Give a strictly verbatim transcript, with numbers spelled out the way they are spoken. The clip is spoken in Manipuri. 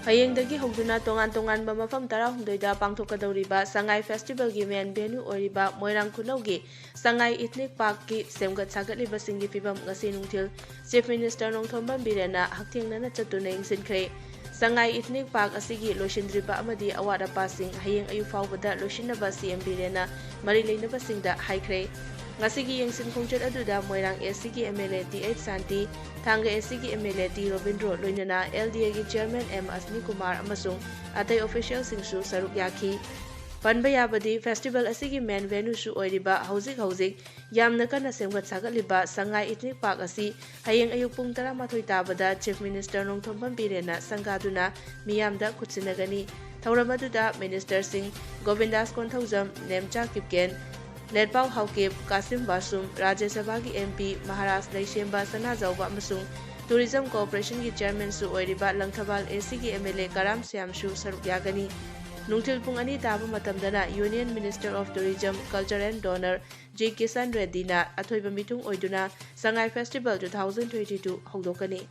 ꯍꯌꯦꯡꯗꯒꯤ ꯍꯧꯗꯨꯅ ꯇꯣꯉꯥꯟ ꯇꯣꯉꯥꯟꯕ ꯃꯐꯝ ꯇꯔꯥꯍꯨꯝꯗꯣꯏꯗ ꯄꯥꯡꯊꯣꯛꯀꯗꯧꯔꯤꯕ ꯁꯉꯥꯏ ꯐꯦꯁꯇꯤꯚꯦꯜꯒꯤ ꯃꯦꯟ ꯚꯦꯅ꯭ꯌꯨ ꯑꯣꯏꯔꯤꯕ ꯃꯣꯏꯔꯥꯡ ꯈꯨꯅꯧꯒꯤ ꯁꯉꯥꯏ ꯏꯊꯅꯤꯛ ꯄꯥꯔꯛꯀꯤ ꯁꯦꯝꯒꯠ ꯁꯥꯒꯠꯂꯤꯕꯁꯤꯡꯒꯤ ꯐꯤꯚꯝ ꯉꯁꯤ ꯅꯨꯡꯊꯤꯜ ꯆꯤꯐ ꯃꯤꯅꯤꯁꯇꯔ ꯅꯣꯡꯊꯣꯝꯕꯝ ꯕꯤꯔꯦꯟꯅ ꯍꯛꯊꯦꯡꯅꯅ ꯆꯠꯇꯨꯅ ꯌꯦꯡꯁꯤꯟꯈ꯭ꯔꯦ꯫ ꯁꯉꯥꯏ ꯏꯊꯅꯤꯛ ꯄꯥꯔꯛ ꯑꯁꯤꯒꯤ ꯂꯣꯏꯁꯤꯟꯗ꯭ꯔꯤꯕ ꯑꯃꯗꯤ ꯑꯋꯥꯠ ꯑꯄꯥꯁꯤꯡ ꯍꯌꯦꯡ ꯑꯌꯨꯛ ꯐꯥꯎꯕꯗ ꯂꯣꯏꯁꯤꯟꯅꯕ ꯁꯤꯑꯦꯝ ꯕꯤꯔꯦꯟꯅ ꯃꯔꯤ ꯂꯩꯅꯕꯁꯤꯡꯗ ꯍꯥꯏꯈ꯭ꯔꯦ꯫ ꯉꯁꯤꯒꯤ ꯌꯦꯡꯁꯤꯟ ꯈꯣꯡꯆꯠ ꯑꯗꯨꯗ ꯃꯣꯏꯔꯥꯡ ꯑꯦꯁ ꯁꯤꯒꯤ M L A T H Shanti, Thanga ꯑꯦꯁ ꯁꯤꯒꯤ M L A T Robindro, ꯂꯣꯏꯅꯅ ꯑꯦꯜ ꯗꯤ ꯑꯦꯒꯤ ꯆꯤꯌꯔꯃꯦꯟ ꯑꯦꯝ ꯑꯁꯅꯤ ꯀꯨꯃꯥꯔ ꯑꯃꯁꯨꯡ ꯑꯇꯩ ꯑꯣꯐꯤꯁꯤꯌꯦꯜꯁꯤꯡꯁꯨ ꯁꯔꯨꯛ ꯌꯥꯈꯤ꯫ ꯄꯟꯕ ꯌꯥꯕꯗꯤ, ꯐꯦꯁꯇꯤꯚꯦꯜ ꯑꯁꯤꯒꯤ ꯃꯦꯟ ꯚꯦꯅ꯭ꯌꯨꯁꯨ ꯑꯣꯏꯔꯤꯕ ꯍꯧꯖꯤꯛ ꯍꯧꯖꯤꯛ ꯌꯥꯝꯅ ꯀꯟꯅ ꯁꯦꯝꯒꯠ ꯁꯥꯒꯠꯂꯤꯕ ꯁꯉꯥꯏ ꯏꯊꯅꯤꯛ ꯄꯥꯔꯛ ꯑꯁꯤ ꯍꯌꯦꯡ ꯑꯌꯨꯛ ꯄꯨꯡ ꯇꯔꯥꯃꯥꯊꯣꯏ ꯇꯥꯕꯗ ꯆꯤꯐ ꯃꯤꯅꯤꯁꯇꯔ ꯅꯣꯡꯊꯣꯝꯕꯝ ꯕꯤꯔꯦꯟꯅ ꯁꯪꯒꯥꯗꯨꯅ ꯃꯤꯌꯥꯝꯗ ꯈꯨꯠꯁꯤꯟꯅꯒꯅꯤ꯫ ꯊꯧꯔꯝ ꯑꯗꯨꯗ ꯃꯤꯅꯤꯁꯇꯔꯁꯤꯡ ꯒꯣꯕꯤꯟꯗꯥꯁ ꯀꯣꯟꯊꯧꯖꯝ, ꯅꯦꯝꯆꯥ ꯀꯤꯞꯒꯦꯟ, ꯂꯦꯠꯄꯥꯎ ꯍꯥꯎꯀꯤꯞ, ꯀꯥꯁꯤꯝ ꯕꯥꯁꯨꯝ, ꯔꯥꯖ꯭ꯌ ꯁꯚꯥꯒꯤ ꯑꯦꯝ ꯄꯤ ꯃꯍꯥꯔꯥꯖ ꯂꯩꯁꯦꯝꯕ ꯁꯅꯥꯖꯥꯎꯕ ꯑꯃꯁꯨꯡ ꯇꯨꯔꯤꯖꯝ ꯀꯣꯔꯄꯣꯔꯦꯁꯟꯒꯤ ꯆꯤꯌꯔꯃꯦꯟꯁꯨ ꯑꯣꯏꯔꯤꯕ ꯂꯪꯊꯕꯥꯜ ꯑꯦ ꯁꯤꯒꯤ ꯑꯦꯝ ꯑꯦꯜ ꯑꯦ ꯀꯔꯥꯝ ꯁ꯭ꯌꯥꯝꯁꯨ ꯁꯔꯨꯛ ꯌꯥꯒꯅꯤ꯫ ꯅꯨꯡꯊꯤꯜ ꯄꯨꯡ ꯑꯅꯤ ꯇꯥꯕ ꯃꯇꯝꯗꯅ Union Minister of Tourism, Culture and Donor G Kishan ꯔꯦꯗꯗꯤꯅ ꯑꯊꯣꯏꯕ ꯃꯤꯊꯨꯡ ꯑꯣꯏꯗꯨꯅ Sangai festival two thousand twenty two ꯍꯧꯗꯣꯛꯀꯅꯤ꯫